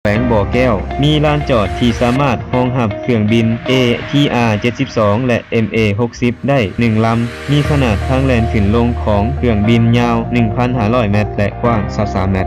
ວງບໍ່ແກ້ວ, ມີລານຈອດທີ່ສາມາດຮອງຮັບເຄື່ອງບິນ ເອທີອາເຈັດສິບສອງ ແລະ ເອັມເອຫົກສິບ ໄດ້ໜຶ່ງລຳ, ມີຂະໜາດທາງແລ່ນຂຶ້ນລົງຂອງເຄື່ອງບິນຍາວໜຶ່ງພັນຫ້າຮ້ອຍແມັດ ແລະ ກວ້າງຊາວສາມແມັດ.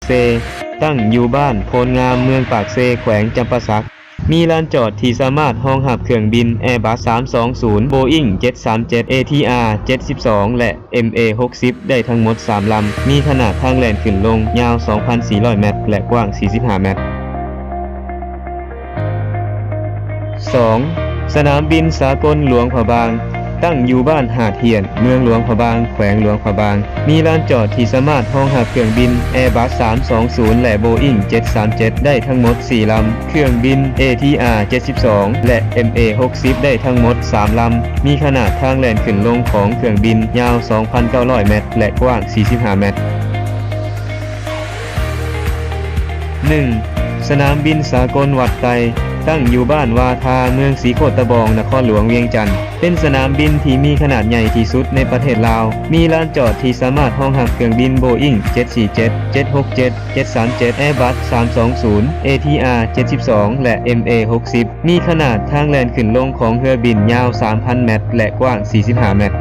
ເຊ ຕັ້ງຢູ່ບ້ານໂພນງາມ ເມືອງປາກເຊ ແຂວງຈຳປາສັກ. ມີລານຈອດທີ່ສາມາດຮອງຮັບເຄື່ອງບິນ Airbus ສາມສອງສູນ, Boeing ເຈັດສາມເຈັດ, ATR ເຈັດສິບສອງ ແລະ MA ຫົກສິບ ໄດ້ທັງໝົດສາມລຳ, ມີຂະໜາດທາງແລ່ນຂຶ້ນລົງຍາວສອງພັນສີ່ຮ້ອຍແມັດ ແລະ ກວ້າງສີ່ສິບຫ້າແມັດ. ສອງ, ສະໜາມບິນສາກົນຫຼວງພະບາງ, ຕັ້ງຢູ່ບ້ານຫາດຫ້ຽນ, ເມືອງຫຼວງພະບາງ, ແຂວງຫຼວງພະບາງ, ມີລານຈອດທີ່ສາມາດຮອງຮັບເຄື່ອງບິນ Airbus ສາມສອງສູນ ແລະ Boeing ເຈັດສາມເຈັດ ໄດ້ທັງໝົດສີ່ລຳ. ເຄື່ອງບິນ ATR ເຈັດສິບສອງ ແລະ MA ຫົກສິບ ໄດ້ທັງໝົດສາມລຳ, ມີຂະໜາດທາງແລ່ນຂຶ້ນລົງຂອງເຄື່ອງບິນຍາວສອງພັນເກົ້າຮ້ອຍແມັດ ແລະ ກວ້າງສີ່ສິບຫ້າແມັດ. ໜຶ່ງ, ສະໜາມບິນສາກົນວັດໄຕ, ຕັ້ງຢູ່ບ້ານວາທາ, ເມືອງສີໂຄດຕະບອງ, ນະຄອນຫຼວງວຽງຈັນ, ເປັນສະໜາມບິນທີ່ມີຂະໜາດໃຫຍ່ທີ່ສຸດໃນປະເທດລາວ, ມີລານຈອດທີ່ສາມາດຮອງຮັບເຄື່ອງບິນ Boeing ເຈັດສີ່ເຈັດ, ເຈັດຫົກເຈັດ, ເຈັດສາມເຈັດ, Airbus ສາມສອງສູນ, ATR ເຈັດສິບສອງ ແລະ MA ຫົກສິບ, ມີຂະໜາດທາງແລ່ນຂຶ້ນລົງຂອງເຮືອບິນຍາວສາມພັນແມັດ ແລະ ກວ້າງສີ່ສິບຫ້າແມັດ.